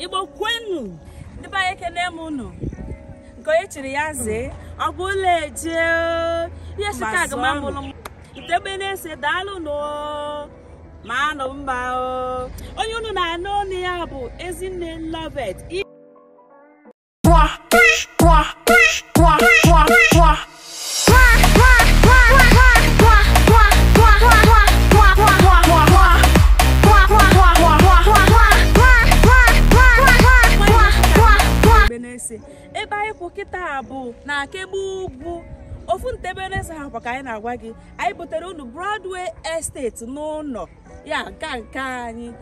Igbo kwenu ndị be anyị, ekene m unu. Nke onye chiri ya zee, ọ bụ ụlọ eje ihe Chicago ma mụrụ m ntebe na-ese. Daalụ nụ, ma anụ mba. Onye unu na-anụ ọnụ ya bụ Ezinne Lovet. Trois, trois, trois, trois, trois. Ntebe ebe anyị kwụ kịta bụ na Akegbe Ugwu. Ofu ntebe na-ese ha kwa ka anyị na-agwa gị. Anyị butere unu Broadway Estate n'ụlọ ya nke anyị.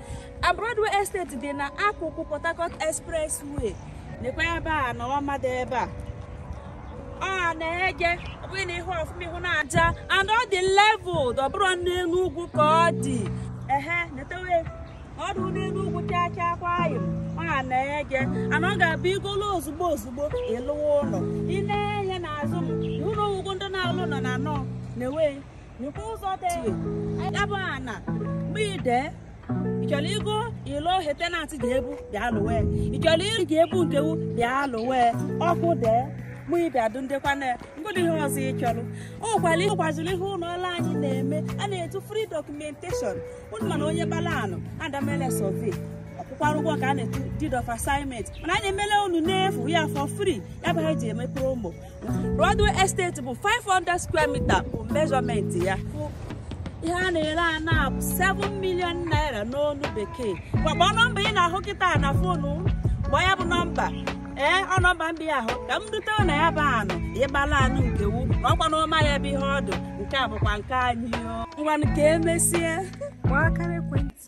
A Broadway Estate dị na akụkụ Port Harcourt Expressway. Nekwa ebe a na ọma dị ebe a, ọ na-ege. Ọ bụghị na ihu ọfụma, ihu na-aja and ọ dị leveled. Ọ bụrụ n'elu ugwu ka ọ dị. Ehe, netewe ọ dị n'elu ugwu chaa chaa kwa anyị. Ọ na-ege ana ọ ga-abụ igolo ozugbo ozugbo ịlụwa ụlọ. Ị na-enye n'azụ m ụlọ ugwu, ndị na-alụ nọ na nọ na-ewe nyekwa ụzọ dị ya bụ ana. Mgbe ide ị chọrọ igo ịlụ ohe, tenant ga-ebu bịa lụwe. Ị chọrọ iri ga-ebu nkewu bịa lụwe. Ọkụ dee mụ ịbịa dụ ndekwana ngụdị. Ihe ọzọ ị chọrọ, o nwekwara ihe kwaziri ihe ụlọ ọrụ anyị na-eme a na-etu free documentation. Unu mana onye balanụ adamele survey ọkwụkwara ụgwọ nke a na-etu deed of assignment, mana anyị na-emele unu n'efu ya, for free. Ya bụ ha eji eme promo. Broadway Estate bụ 500 square meter bụ measurement ya. Ihe a na-ere ana bụ 7 million naira n'onu bekee. Gbakpọ nọmba ị na-ahụ kịta na phone. Gbọọ ya bụ nọmba. Ee, ọ nọmba ndị ahụ ka m rute na ya bụ anụ ịgbala anụ nkewu na ọkwa n'ọma ya bụ ihe ọdụ. Nke a bụkwa nke anyị. Ngwanụ, ka emesie. Gbaa akara ekwentị.